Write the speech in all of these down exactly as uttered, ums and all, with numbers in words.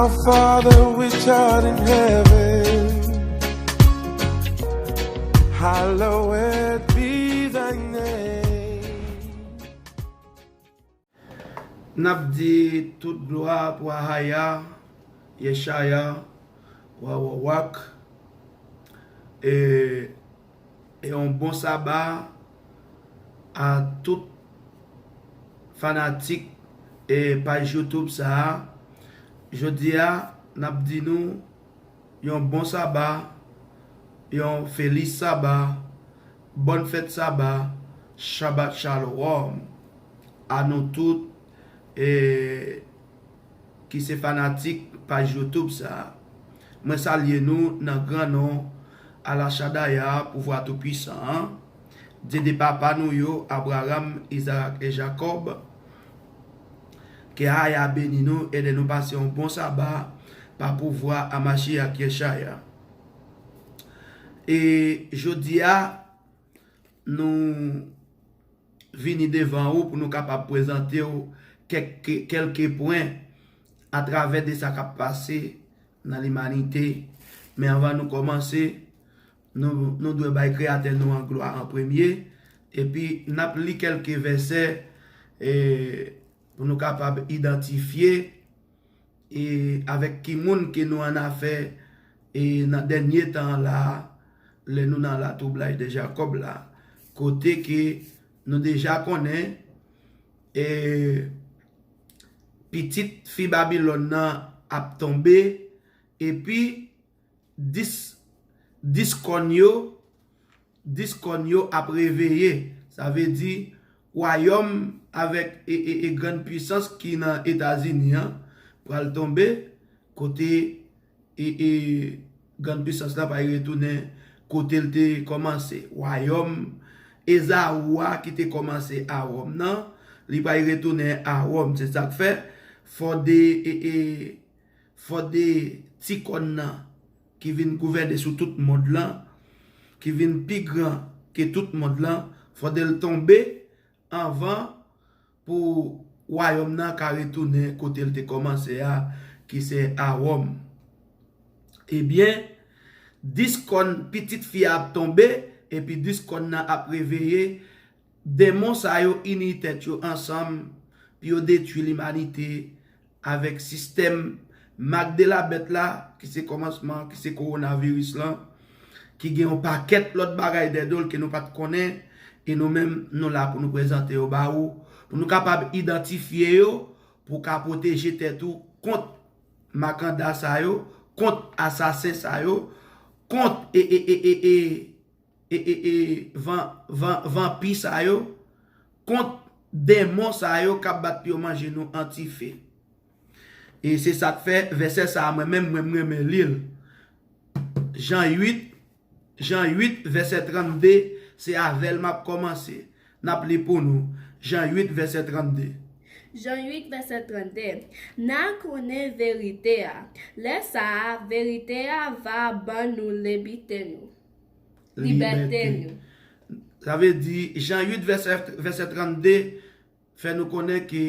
Our Father which art in heaven, hallowed be thy name. N ap di tout glwa pou Ahaya, Yeshaya, Wawawak, e, e yon bon saba a tout fanatik e paj YouTube sa a. Jodi a, n ap di nou yon bon saba, yon felis saba, bòn fèt saba, Shabbat Shalom a nou tout, e, ki se fanatik paj YouTube sa a. Mwen salye nou nan gran non Alachadaya, pouvwa toupwisan an, Dye de papa nou yo, Abraram, Izarak e Jakòb. Ke Ahaya beni nou, ede nou pase yon bon saba pa pouvwa a Mashiach Yeshaya. E jodi a, nou vini devan ou pou nou kapab prezante w kèk, kèlke pwen atravè de sa k ap pase nan limanite. Men anvan nou kòmanse, nou, nou dwe bay Kreyatè nou an glwa an premye. Epi, n ap li kèlke vèsè, e, pou nou kapab idantifye e avèk ki moun ke nou annafè, e nan dènye tan an la a, lè nou nan latwoublaj de Jakòb la, kote ke nou deja konnen, e pitit fi Babilòn nan ap tonbe, epi dis, dis kòn yo, dis kòn yo ap reveye. Sa vle di, wayòm avèk e, e, e grann pwisans ki nan Etazini an pral tonbe, kote e, e grann pwisans la pral retounen kote l te kòmanse. Wayòm Ezaou a ki te kòmanse a Wòm nan, li pral retounen a Wòm. Se sa k fè, fò de, e, e, fò de ti kòn nan ki vin gouvène sou tout mond lan, ki vin pi gran ke tout mond lan, fò de l tonbe anvan pou wayòm nan ka retounen kote l te kòmanse a, ki se a Wòm. Ebyen, dis kòn pitit fi a ap tonbe, epi dis kòn nan ap reveye. Denmon sa yo ini tèt yo ansanm pou yo detwi limanite avèk sistèm mak de la bèt la, ki se kòmansman, ki se kowonaviris lan, ki gen yon pakèt lòt bagay dèyè do l ke nou pa t konnen, e nou menm, nou la pou nou prezante yo ba ou, pou nou kapab idantifye yo, pou w ka pwoteje tèt ou kont makanda sa yo, kont asasen sa yo, kont e, e, e, e, e, e, e, e, van, van, vanpi sa yo, kont denmon sa yo k ap bat pou yo manje nou an dife. E se sa k fè vèsè sa a, mwen menm, mwen, m renmen li l. Jan uit, Jan uit, vèsè trannde, se avè l m ap kòmanse. N ap li pou nou. Jan uit, vèsè trannde. Jan uit, vèsè trannde. N a konnen verite a. Lè sa a, verite a va ban nou libète nou. Libète nou. Sa vle di, Jan uit, vèsè, vèsè trannde, fè nou konnen ke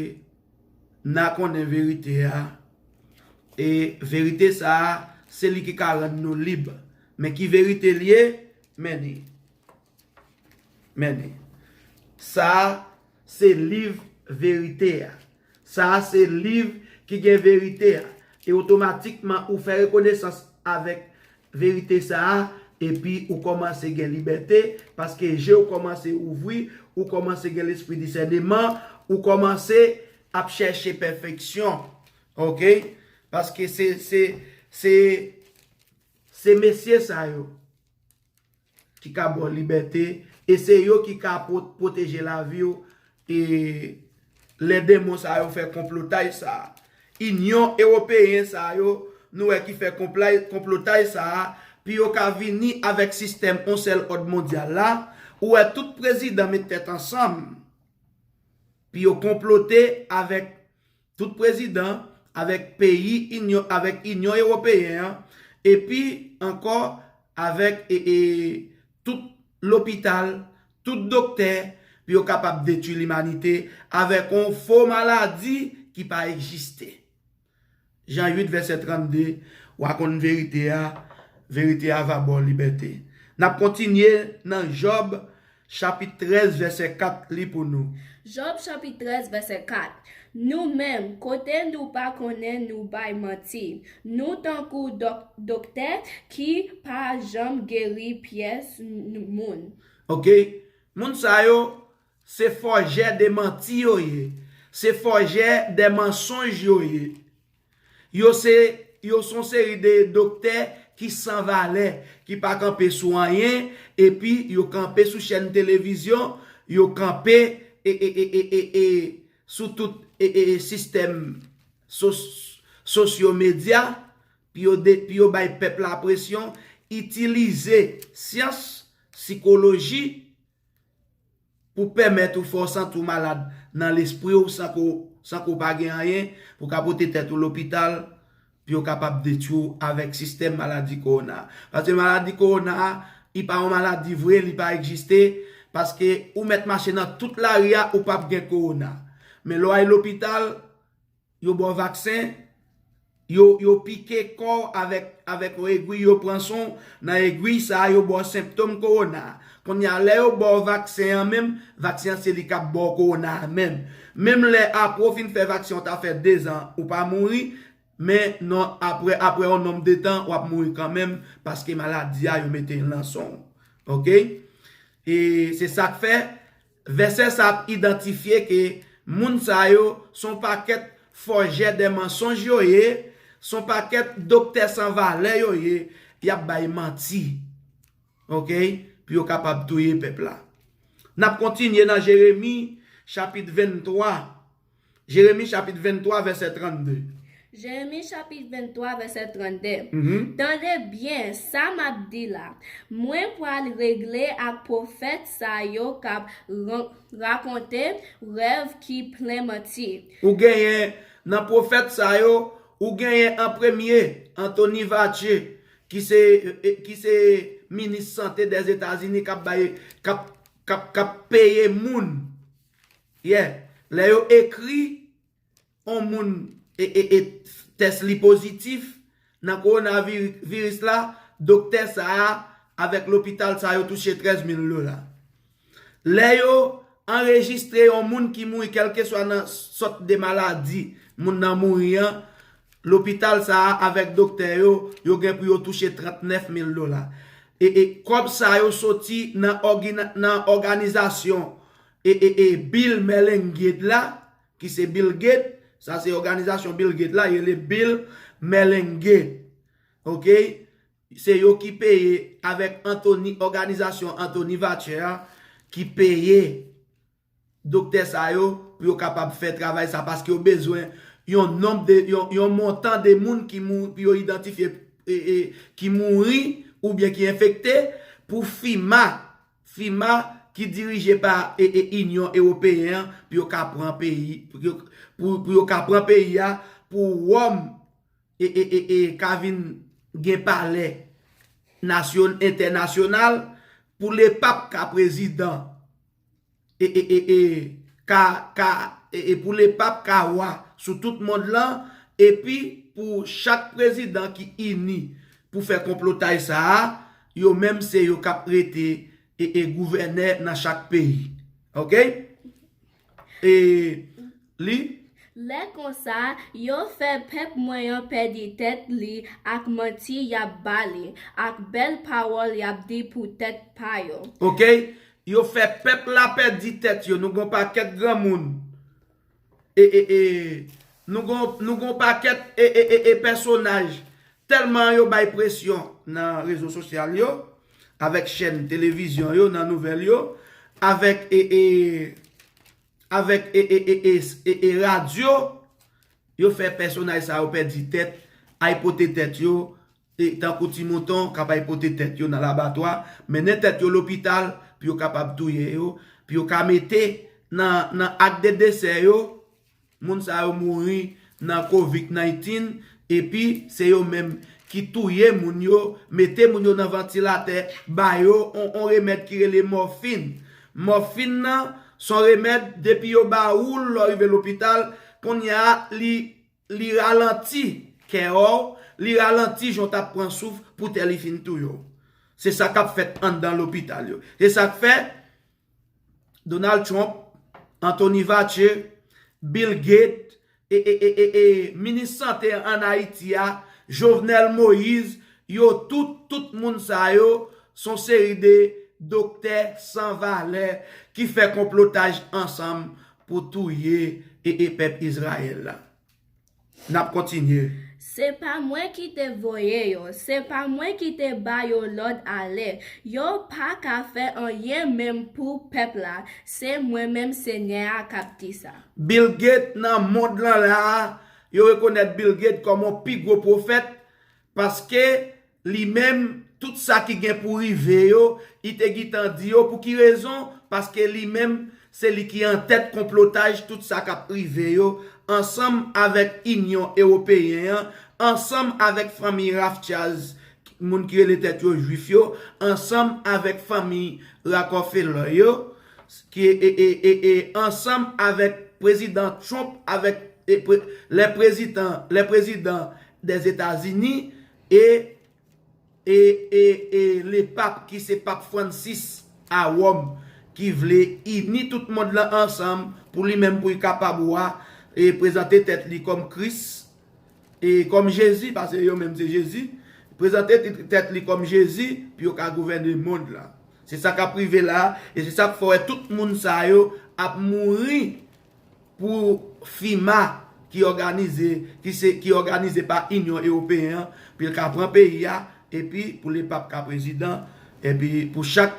n a konnen verite a. E verite sa a, se li ki ka rann nou lib. Men ki verite l ye? Men li. Men li. Sa a, se liv verite a. Sa a, se liv ki gen verite a. E otomatikman, ou fè rekonesans avèk verite sa a, epi ou kòmanse gen libète, paske je w kòmanse ouvri, ou kòmanse gen lespri disèneman, ou kòmanse ap chèche pèfeksyon. Oke? Paske se, se, se, se mesye sa yo ki ka ba w libète, e se yo ki ka pwo-, pwoteje lavi w, e lè denmon sa yo fè konplotaj sa a. Inyon Ewopeyen sa yo, nou wè ki fè konplay-, konplotaj sa a, pou yo ka vini avèk sistèm on sèl òd mondyal la, ou wè tout prezidan met tèt ansanm, pou yo konplote avèk tout prezidan, avèk peyi Inyon, avèk Inyon Ewopeyen an, epi ankò avèk, e, e, tout lopital, tout doktè, pou yo kapab detwi limanite avèk yon fo maladi ki pa egziste. Jan uit, vèsè trannde, w a konn verite a, verite a va ba w libète. N ap kontinye nan Jòb, chapit trèz, vèsè kat, li pou nou. Jòb chapit trèz, vèsè kat. Nou menm, kote nou pa konnen nou bay manti, nou tankou dòk-, doktè ki pa janm geri pyès n-, moun. Ok? Moun sa yo, se fòjè de manti yo ye. Se fòjè de mansonj yo ye. Yo se, yo se yon seri de doktè ki san valè, ki pa kanpe sou anyen, epi yo kanpe sou chèn televizyon, yo kanpe e, e, e, e, e, e, sou tout e, e, e, sistèm sos-, sosyo medya, pou yo de, pou yo bay pèp la presyon, itilize syans, sikoloji, pou pèmèt ou fè w santi w malad nan lespri w san ke w, san ke w pa gen anyen, pou w ka pote tèt ou lopital, pou yo kapab detwi w avèk sistèm maladi kowona. Paske maladi kowona a, li pa yon maladi vre, li pa egziste, paske ou mèt mache nan tout lari a, ou p ap gen kowona. Men lè w al lopital, yo ba w vaksen, yo, yo pike kò w avèk, avèk yon egwi, yo pran san w nan egwi sa a, yo ba w senptòm kowona. Kounye a, lè yo ba w vaksen an menm, vaksen an se li k ap ba w kowona a menm. Menm lè apre w fin fè vaksen an, w ta fè dezan, ou pa mouri, men non, apre, apre yon nonb de tan, w ap mouri kanmenm, paske maladi a, yo mete l nan san w. Ok? E se sa k fè, vèsè sa ap idantifye ke moun sa yo se yon pakèt fòjè de mansonj yo ye, se yon pakèt doktè san valè yo ye, y ap bay manti. Ok? Pou yo kapab touye pèp la. N ap kontinye nan Jeremi, chapit venntwa. Jeremi, chapit venntwa, vèsè trannde. Jeremi, chapit venntwa, vèsè trannde. Mhm. Tande byen sa m ap di la. Mwen pral regle ak pwofèt sa yo k ap ran-, rakonte rèv ki plen manti. Ou genyen nan pwofèt sa yo, ou genyen an premye, Anthony Fauci, ki se, e, ki se minis sante Dèzetazini k ap bay, k ap, k ap, k ap peye moun. Yeah. Lè yo ekri yon moun e, e, e tès li pozitif nan kowonaviris la, doktè sa a avèk lopital sa yo touche trèz mil dola. Lè yo anrejistre yon moun ki mouri, kèlkeswa nan sòt de maladi moun nan mouri an, lopital sa a avèk doktè yo, yo gen pou yo touche trannèf mil dola. E, e kòb sa yo soti nan ògina-, nan òganizasyon e, e, e Bill Melinga la, ki se Bill Gates, sa se òganizasyon Bill Gates la, yo rele Bill Melinga. Ok? Se yo ki peye avèk Anthony, òganizasyon Anthony Fauci a, ki peye doktè sa yo pou yo kapab fè travay sa, paske yo bezwen yon nonb de, yon, yon montan de moun ki mou-, pou yo idantifye, e, e, ki mouri oubyen ki enfekte, pou FEMA, FEMA ki dirije pa, e, e, Inyon Ewopeyen an, pou yo ka pran peyi, pou yo, pou, pou yo ka pran peyi a, pou Wòm, e, e, e, e, ka vin gen palè nasyon-, entènasyonal, pou Lepap ka prezidan, e, e, e, e, ka, ka, e, e, pou Lepap ka wa sou tout mond lan, epi pou chak prezidan ki ini pou fè konplotay sa a, yo menm se yo k ap rete e, e gouvènè nan chak peyi. Ok? E li? Lè konsa, yo fè pèp mwen an pèdi tèt li ak manti y ap ba li, ak bèl pawòl y ap di pou tèt pa yo. Ok? Yo fè pèp la pèdi tèt yo. Nou gon pakèt granmoun. E, e, e, nou gon, nou gon pakèt e, e, e, e pèsonaj. Tèlman yo bay presyon nan rezo sosyal yo, avèk chèn televizyon yo, nan nouvèl yo, avèk e, e, avèk e, e, e, e, e, e radyo, yo fè pèsonaj sa yo pèdi tèt, ay pote tèt yo, e tankou ti mouton k ap ay pote tèt yo nan labatwa, mennen tèt yo lopital pou yo kapab touye yo, pou yo ka mete nan, nan ak de desè yo, moun sa yo mouri nan covid nineteen, epi se yo menm ki touye moun yo, mete moun yo nan vantilatè, ba yo on, on remèd ki rele mòfin. Mòfin nan, se on remèd, depi yo ba ou l, lè w rive lopital, kounye a, li, li ralanti kè w, li ralanti jan w t ap pran souf pou tè li fin touye w. Se sa k ap fèt anndan lopital yo. Se sa k fè Donald Trump, Anthony Fauci, Bill Gates, e, e, e, e, e, minis sante an Ayiti a, Jovenel Moïse, yo tout, tout moun sa yo, se yon seri de doktè san valè ki fè konplotaj ansanm pou touye e, e pèp Izrayèl la. N ap kontinye. Se pa mwen ki te voye yo, se pa mwen ki te ba yo lòd ale. Yo pa ka fè anyen menm pou pèp la, se mwen menm Senyè a k ap di sa. Bill Gates nan mond lan la a, yo rekonèt Bill Gates kòm yon pi gwo pwofèt, paske li menm, tout sa ki gen pou rive yo, li te gentan di yo. Pou ki rezon? Paske li menm, se li ki antèt konplotaj tout sa k ap rive yo, ansanm avèk Inyon Ewopeyen an, ansanm avèk fanmi Rothschild, moun ki rele tèt yo Jwif yo, ansanm avèk fanmi Rockefeller yo, ki, e, e, e, e, ansanm avèk prezidan Trump, avèk, e, pre, lè prezidan, lè prezidan dèzetazini, e, e, e, e lepap ki se pap Francis a Wòm, ki vle ini tout mond lan ansanm pou li menm, pou li kapab wa, e prezante tèt li kòm Kris, e kòm Jezi, paske yo menm se Jezi, prezante tèt li kòm Jezi pou yo ka gouvène mond lan. Se sa k ap rive la, e se sa k fè w wè tout moun sa yo ap mouri pou FEMA ki òganize, ki se, ki òganize pa Inyon Ewopeyen an, pou l ka pran peyi a, epi pou lepap ka prezidan, epi pou chak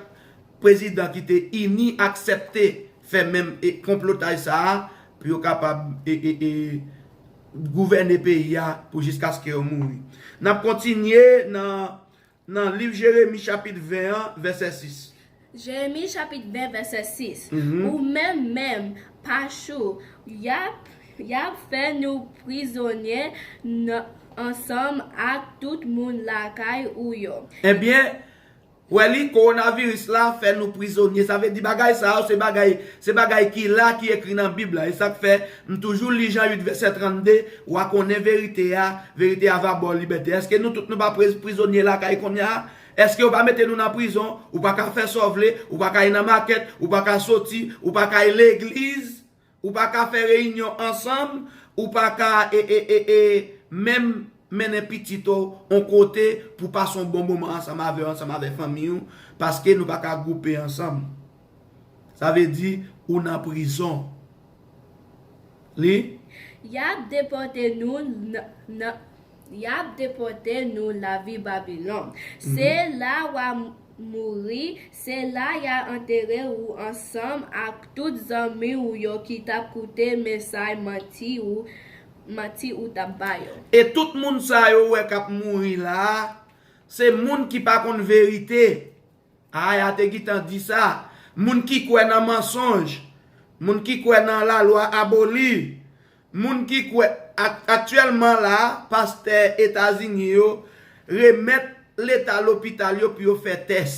prezidan ki te ini aksepte fè menm, e, konplotaj sa a, pou yo kapab, e, e, e, gouvène peyi a pou jiskaske yo mouri. N ap kontinye nan, nan liv Jeremi chapit ven an, vèsè sis. Jeremi chapit ven, vèsè sis. Mhm. Ou menm menm, Pachou, y ap, y ap fè nou prizonye nan, ansanm ak tout moun lakay ou yo. Ebyen, wè li, kowonaviris la fè nou prizonye. Sa vle di bagay sa yo, se bagay, se bagay ki la, ki ekri nan Bib la. E sa k fè, m toujou li Jan uit vèsè trannde, w a konnen verite a, verite a va ba w libète. Èske nou tout nou pa pri-, prizonye lakay kounye a? Èske yo pa mete nou nan prizon? Ou pa ka fè sa w vle, ou pa ka al nan makèt, ou pa ka soti, ou pa ka al legliz, ou pa ka fè reyinyon ansanm, ou pa ka, e, e, e, e, menm mennen pitit ou yon kote pou pase yon bon moman ansanm avè w, ansanm avè fanmi w, paske nou pa ka gwoupe ansanm. Sa vle di, ou nan prizon. Li. Y ap depòte nou nan, nan, y ap depòte nou lavi Babilòn. Se la w a m-, mouri, se la y a antere ou ansanm ak tout zanmi ou yo ki t ap koute mesay manti ou, manti ou t ap ba yo. E tout moun sa yo wè k ap mouri la a, se moun ki pa konn verite. Aya te gentan di sa. Moun ki kwè nan mansonj, moun ki kwè nan lalwa aboli, moun ki kwè ak-, aktyèlman la, pastè Etazini yo remèt leta lopital yo pou yo fè tès.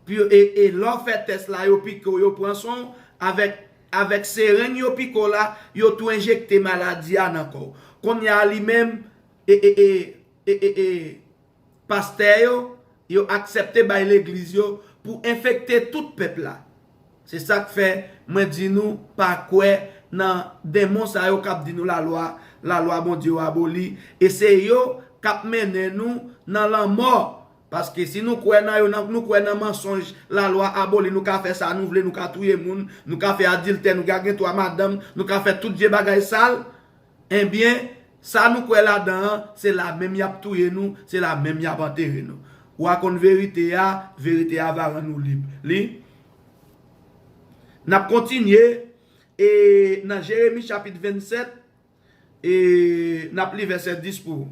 Pou yo, e, e lè w fè tès la, yo pike w, yo pran san w, avèk, avèk sereng yo pike w la, yo tou enjekte maladi a nan kò w. Kounye a li menm, e, e, e, e, e, e, pastè yo, yo aksepte bay legliz yo pou enfekte tout pèp la. Se sa k fè mwen di nou pa kwè nan denmon sa yo k ap di nou lalwa, lalwa Bondye yo aboli. E se yo k ap mennen nou nan lanmò. Paske si nou kwè nan yo, nan, nou kwè nan mansonj, lalwa aboli, nou ka fè sa nou vle, nou ka touye moun, nou ka fè adiltè, nou ka gen twa madanm, nou ka fè tout vye bagay sal. Ebyen, sa nou kwè ladan an, se la menm y ap touye nou, se la menm y ap antere nou. W a konn verite a, verite a va rann ou lib. Li. N ap kontinye, e, nan Jeremi chapit vennsèt, e, n ap li vèsè dis pou ou.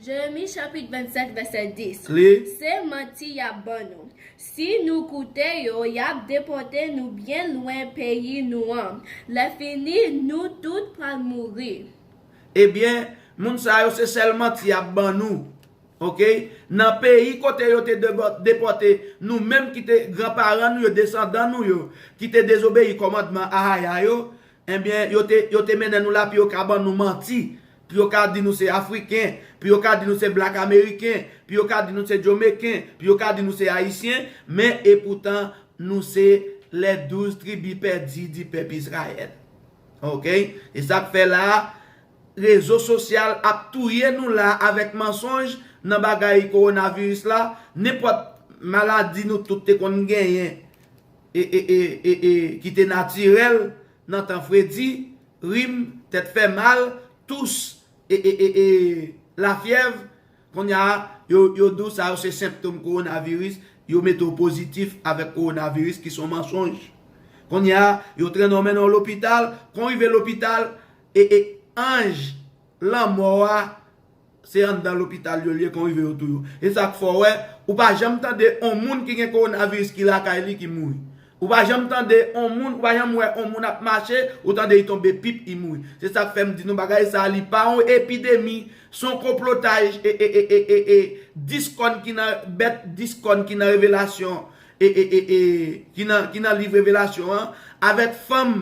Jeremi chapit vennsèt, vèsè dis. Li. Se manti y ap ban nou. Si nou koute yo, y ap depòte nou byen lwen peyi nou an. Lèfini, nou tout pral mouri. Ebyen, moun sa yo se sèl manti y ap ban nou. Oke? Nan peyi kote yo te debò-, depòte nou menm ki te granparan nou yo, desandan nou yo, ki te dezobeyi kòmandman Ahaya yo, ebyen, yo te, yo te mennen nou la pou yo ka ban nou manti, pou yo ka di nou se Afriken, pou yo ka di nou se Black Ameriken, pou yo ka di nou se Jomekin, pou yo ka di nou se Ayisyen, men epoutan nou se les douze tribus perdues du peuple Israël. Ok? E sa k fè la, rezo sosyal ap touye nou la avèk mansonj nan bagay kowonaviris la. Nenpòt maladi nou tout te konn genyen e, e, e, e, e, ki te natirèl nan tan fredi, rim, tèt fè mal, tous, e, e, e, e, lafyèv. Kounye a, yo, yo di w sa yo se senptòm kowonaviris, yo mete w pozitif avèk kowonaviris ki se yon mansonj. Kounye a, yo trennen w mennen w lopital, kon rive lopital, e, e, anj lanmò a, se anndan lopital yo l ye, kon rive yo touye w. E sa k fè w wè, ou pa janm tande on moun ki gen kowonaviris ki lakay li ki mouri. Ou pa janm tande on moun, ou pa janm wè on moun ap mache, ou tande li tonbe pip, li mouri. Se sa k fè m di nou bagay sa, li pa yon epidemi, se yon konplotaj, e, e, e, e, e, e, dis kòn ki nan, bèt dis kòn ki nan Revelasyon, e, e, e, e, ki nan, ki nan liv Revelasyon an, avèk fanm,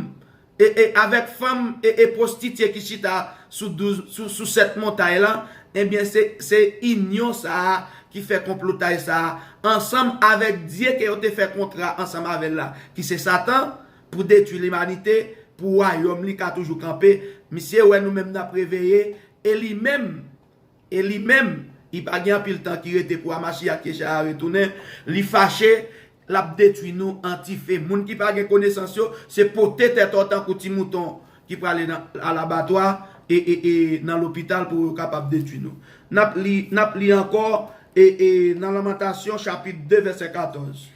e, e, avèk fanm, e, e, pwostitye ki chita sou douz, sou, sou sèt montay lan, ebyen, se, se inyon sa a ki fè konplotay sa a, ansanm avèk Dye ke yo te fè kontra ansanm avè l la, ki se Satan, pou detwi limanite, pou wayòm li ka toujou kanpe. Misye wè nou menm n ap reveye, e li menm, e li menm, li pa gen anpil tan ki rete pou Amachiyah Yeshaya retounen, li fache, l ap detwi nou an dife. Moun ki pa gen konesans yo, se pote tèt ou tankou ti mouton ki prale nan, a labatwa e, e, e nan lopital pou yo kapab detwi nou. N ap li, n ap li ankò e, e nan Lamantasyon chapit de vèsè katòz.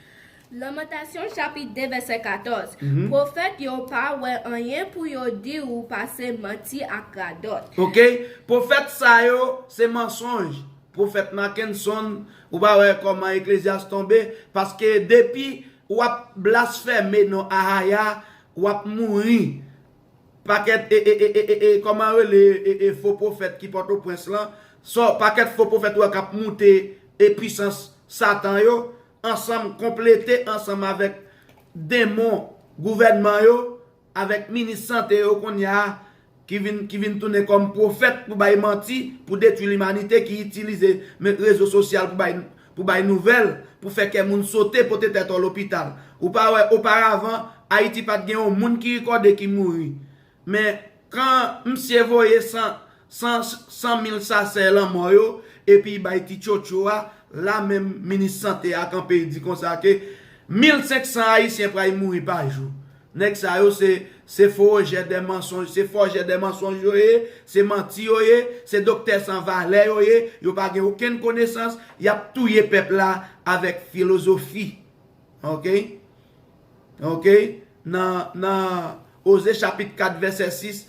Lamantasyon chapit de vèsè katòz. Mhm. Pwofèt yo pa wè anyen pou yo di ou pase manti ak radòt. Ok? Pwofèt sa yo, se mansonj. Pwofèt Mackenson, ou pa wè kòman Eklezyas tonbe? Paske depi w ap blasfème non Ahaya, w ap mouri. Pakèt, e, e, e, e, e, e, kòman rele, e, e, fo pwofèt ki Pòtoprens lan? Sò, pakèt fo pwofèt ou wè k ap moute, e pisans Satan yo, ansanm, konplete ansanm avèk denmon gouvènman yo, avèk minis sante yo kounye a, ki vin, ki vin tounen kòm pwofèt pou bay manti, pou detwi limanite, ki itilize men rezo sosyal pou bay, pou bay nouvèl, pou fè kè moun sote, pote tèt ou lopital. Ou pa wè, oparavan, Ayiti pa t gen yon moun ki rekòde ki mouri. Men, kan misye voye san, san, san mil sasè lanmò yo, epi bay ti tchotcho a, la menm minis sante a kanpe, li di konsa ke mil senk san Ayisyen pral mouri pa jou. Nèg sa yo se, se forjè dè mansonj, se forjè dè mansonj yo ye, se manti yo ye, se doktè san valè yo ye, yo pa gen okenn konesans, y ap touye pèp la avèk filozofi. Ok? Ok? Nan, nan Oze chapit kat vèsè sis,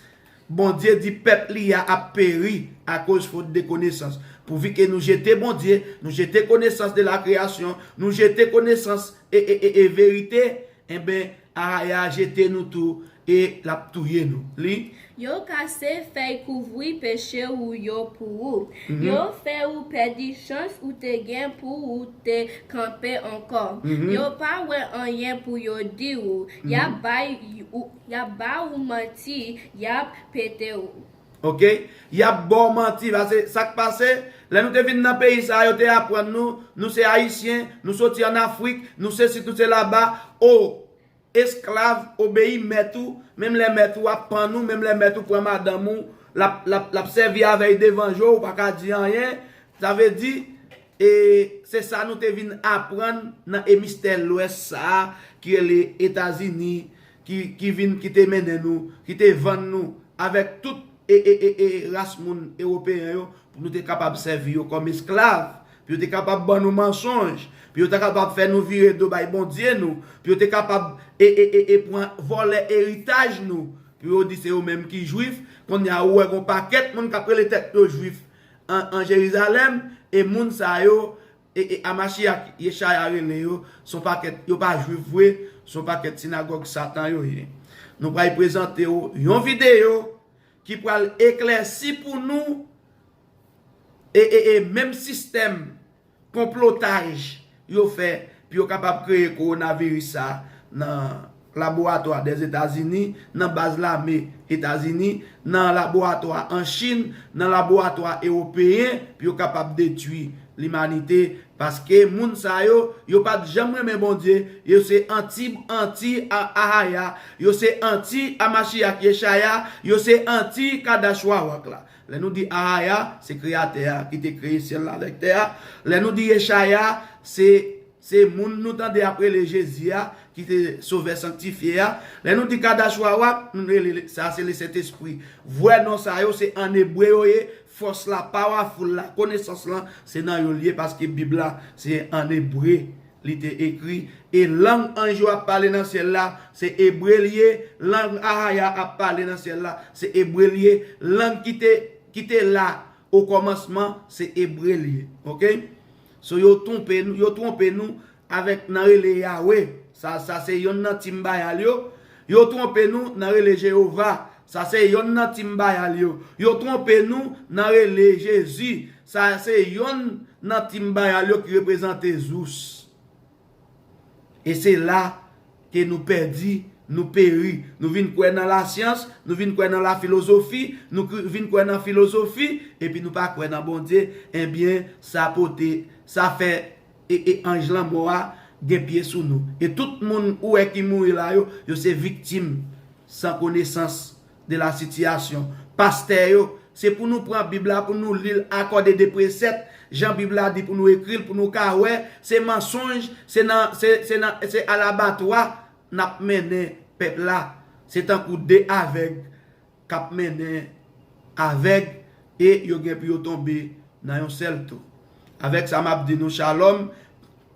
Bondye di pèp li a ap peri akoz fot de konesans. Pouvi ke nou jete Bondye, nou jete konesans de la kreyasyon, nou jete konesans e, e, e, e verite, enben, Ahaya jete nou tou e l ap touye nou. Li. Yo kase fèy kouvri peche ou yo pou ou. Mhm. Yo fè ou pèdi chans ou te gen pou ou te kanpe ankò. Mhm. Yo pa wè anyen pou yo di ou. Y ap bay ou, y ap ba ou manti, y ap pete ou. Ok? Y ap ba w manti. Pase, sa k pase, lè nou te vin nan peyi sa a, yo te aprann nou, nou se Ayisyen, nou soti ann Afrik, nou sesi, nou se laba. O, esklav, obeyi mèt ou, menm lè mèt ou ap pann ou, menm lè mèt ou pran madanm ou, l ap, l ap, l ap sèvi avè y devan je w, ou pa ka di anyen. Sa vle di, e se sa nou te vin aprann nan emisfè lwès sa a, ki rele Etazini, ki, ki vin, ki te mennen nou, ki te vann nou avèk tout e, e, e, e ras moun ewopeyen yo, pou nou te kapab sèvi yo kòm esklav, pou yo te kapab ban nou mansonj, pou yo te kapab fè nou vire do bay Bondye nou, pou yo te kapab e, e, e, e pran vòlè eritaj nou, pou yo di se yo menm ki jwif. Kounye a, ou wè gon pakèt moun k ap rele tèt yo jwif an, an Jerizalèm, e moun sa yo, e, e Amachiyah Yeshaya rele yo, se yon pakèt, yo pa jwif vre, se yon pakèt sinagòg Satan yo ye. Nou pral prezante w yon videyo ki pral eklèsi pou nou e, e, e menm sistèm konplotaj yo fè pou yo kapab kreye kowonaviris sa nan laboratwa Dèzetazini, nan baz lame Etazini, nan laboratwa an Chin, nan laboratwa ewopeyen, pou yo kapab detwi limanite, paske moun sa yo, yo pa t janm renmen Bondye, yo se anti, anti a-, Ahaya, yo se anti a Mashiach Yeshaya, yo se anti Kadash Wawak la. Lè nou di Ahaya, se Kreyatè a ki te kreye syèl la avèk tè a. Lè nou di Yeshaya, se, se moun nou tande ap rele Jezi a, ki te Sovè sanktifye a. Lè nou di Kadash Wawak, nou rele sa se Lesentespri. Vrè non sa yo, se an ebre yo ye. Fòs la, powerful la, konesans lan, se nan yo l ye, paske Bib la, se an ebre li te ekri. E lang anj yo ap pale nan syèl la, se ebre l ye. Lang Ahaya ap pale nan syèl la, se ebre l ye. Lang ki te, ki te la okòmansman, se ebre l ye. Oke? So, yo twonpe nou, yo twonpe nou avèk nan rele Yawe. Sa, sa se yonn nan tim Bayal yo. Yo twonpe nou nan rele Jewova. Sa se yonn nan tim Bayal yo. Yo twonpe nou nan rele Jezi. Sa se yonn nan tim Bayal yo ki reprezante Zous. E se la ke nou pèdi, nou peri. Nou vin kwè nan lasyans, nou vin kwè nan lafilozofi, nou kri-, vin kwè nan filozofi, epi nou pa kwè nan Bondye, ebyen, sa pote, sa fè e, e anj lanmò a gen pye sou nou. E tout moun ou wè ki mouri la yo, yo se viktim san konesans de la sitiyasyon. Pastè yo, se pou nou pran Bib la, pou nou li l, akòde de presèp, jan Bib la di pou nou ekri l, pou nou ka wè, se mansonj, se nan, se, se nan, se alabatwa n ap mennen pèp la. Se tankou de avèg k ap mennen avèg e yo gen pou yo tonbe nan yon sèl tou. Avèk sa, m ap di nou shalom,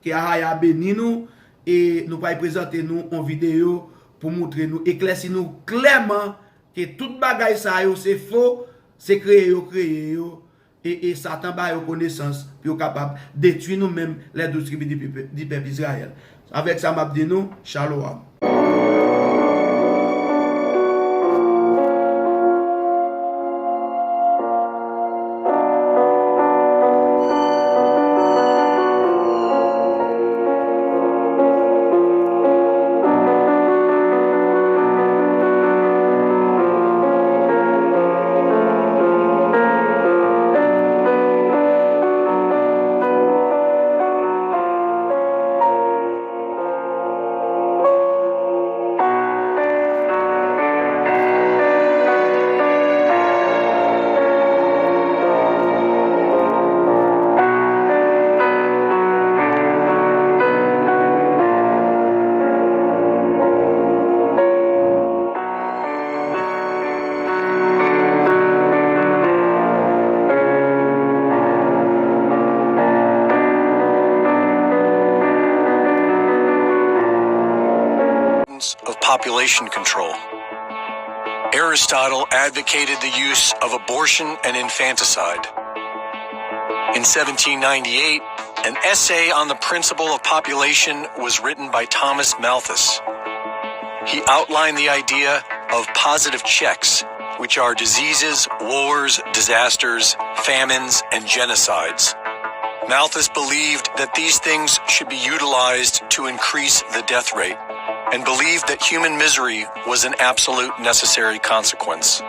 ke Ahaya beni nou, e nou pral prezante nou yon videyo pou moutre nou, eklèsi nou klèman ke tout bagay sa yo se fo, se kreye yo kreye yo, e, e Satan ba yo konesans pou yo kapab detwi nou menm, les douze tribus du peuple, du peuple Israël. Avèk sa, m ap di nou, shalom. Of population control. Aristotle advocated the use of abortion and infanticide. In seventeen ninety-eight, an essay on the principle of population was written by Thomas Malthus. He outlined the idea of positive checks, which are diseases, wars, disasters, famines, and genocides. Malthus believed that these things should be utilized to increase the death rate, and believed that human misery was an absolute necessary consequence.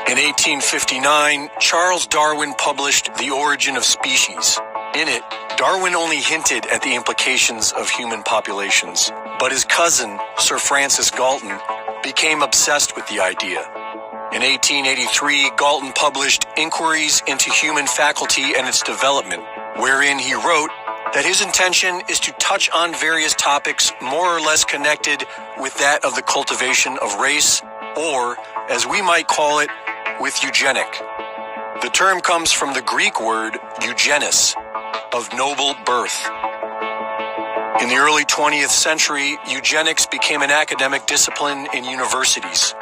In eighteen fifty-nine, Charles Darwin published The Origin of Species. In it, Darwin only hinted at the implications of human populations, but his cousin, Sir Francis Galton, became obsessed with the idea. In eighteen eighty-three, Galton published Inquiries into Human Faculty and Its Development, wherein he wrote that his intention is to touch on various topics more or less connected with that of the cultivation of race, or, as we might call it, with eugenic. The term comes from the Greek word eugenis, of noble birth. In the early twentieth century, eugenics became an academic discipline in universities.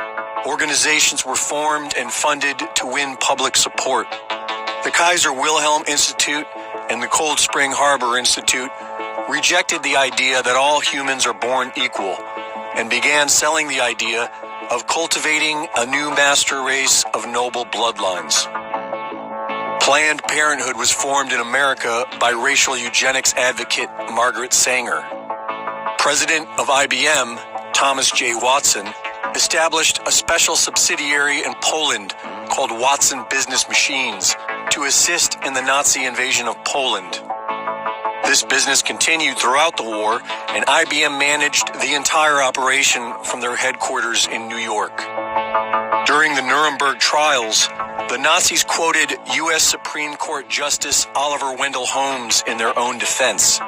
Organizations were formed and funded to win public support. The Kaiser Wilhelm Institute and the Cold Spring Harbor Institute rejected the idea that all humans are born equal and began selling the idea of cultivating a new master race of noble bloodlines. Planned Parenthood was formed in America by racial eugenics advocate Margaret Sanger. President of I B M, Thomas J. Watson, established a special subsidiary in Poland called Watson Business Machines to assist in the Nazi invasion of Poland. This business continued throughout the war, and I B M managed the entire operation from their headquarters in New York. During the Nuremberg trials, the Nazis quoted U S Supreme Court Justice Oliver Wendell Holmes in their own defense.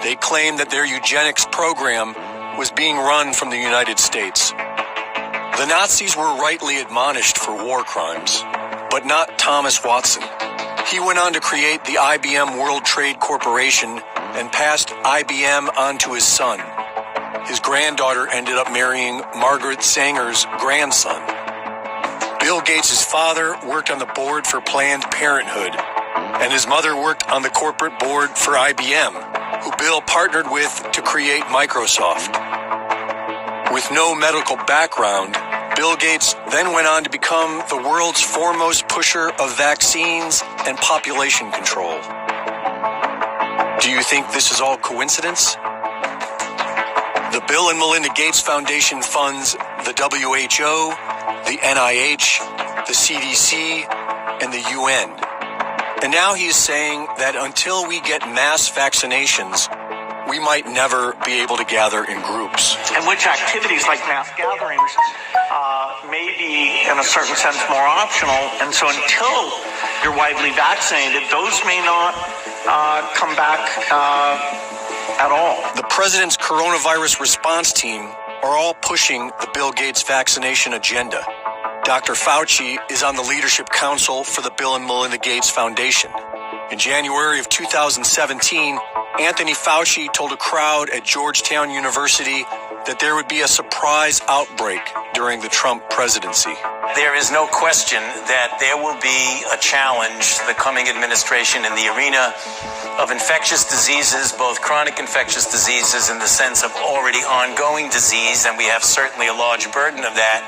They claimed that their eugenics program was being run from the United States. The Nazis were rightly admonished for war crimes, but not Thomas Watson. He went on to create the I B M World Trade Corporation and passed I B M on to his son. His granddaughter ended up marrying Margaret Sanger's grandson. Bill Gates' father worked on the board for Planned Parenthood, and his mother worked on the corporate board for I B M, who Bill partnered with to create Microsoft. With no medical background, Bill Gates then went on to become the world's foremost pusher of vaccines and population control. Do you think this is all coincidence? The Bill and Melinda Gates Foundation funds the W H O, the N I H, the C D C, and the U N. And now he is saying that until we get mass vaccinations, we might never be able to gather in groups. In which activities like mass gatherings uh, may be, in a certain sense, more optional. And so until you're widely vaccinated, those may not uh, come back uh, at all. The president's coronavirus response team are all pushing the Bill Gates vaccination agenda. Doctor Fauci is on the leadership council for the Bill and Melinda Gates Foundation. In January of two thousand seventeen, Anthony Fauci told a crowd at Georgetown University that there would be a surprise outbreak during the Trump presidency. There is no question that there will be a challenge the coming administration in the arena of infectious diseases, both chronic infectious diseases in the sense of already ongoing disease, and we have certainly a large burden of that,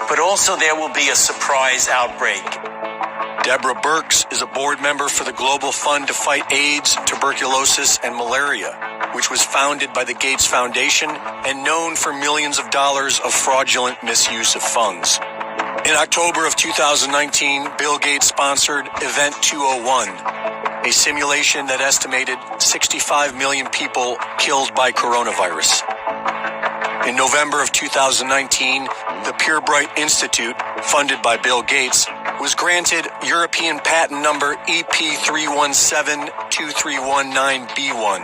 but also there will be a surprise outbreak. Deborah Birx is a board member for the Global Fund to Fight AIDS, Tuberculosis, and Malaria, which was founded by the Gates Foundation and known for millions of dollars of fraudulent misuse of funds. In October of two thousand nineteen, Bill Gates sponsored Event two oh one, a simulation that estimated sixty-five million people killed by coronavirus. In November of two thousand nineteen, the Pirbright Institute, funded by Bill Gates, was granted European patent number E P three one seven two three one nine B one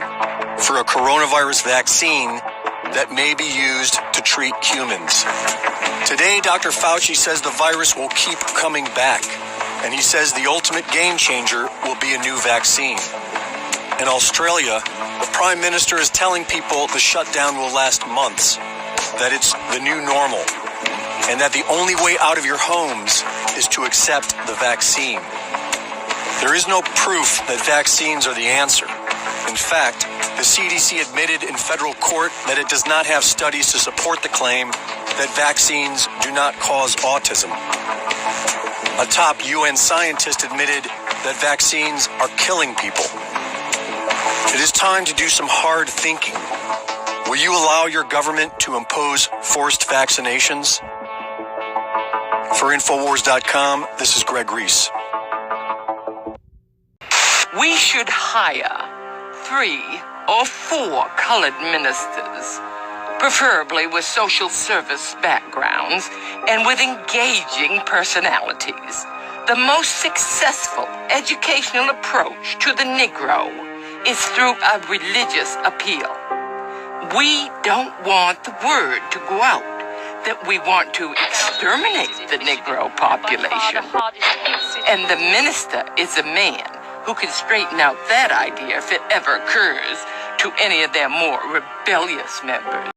for a coronavirus vaccine that may be used to treat humans. Today, Doctor Fauci says the virus will keep coming back, and he says the ultimate game changer will be a new vaccine. In Australia, the prime minister is telling people the shutdown will last months, that it's the new normal, and that the only way out of your homes is to accept the vaccine. There is no proof that vaccines are the answer. In fact, the C D C admitted in federal court that it does not have studies to support the claim that vaccines do not cause autism. A top U N scientist admitted that vaccines are killing people. It is time to do some hard thinking. Will you allow your government to impose forced vaccinations? For Infowars dot com, this is Greg Reese. We should hire three or four colored ministers, preferably with social service backgrounds and with engaging personalities. The most successful educational approach to the Negro is through a religious appeal. We don't want the word to go out that we want to exterminate the Negro population. And the minister is a man who can straighten out that idea if it ever occurs to any of their more rebellious members.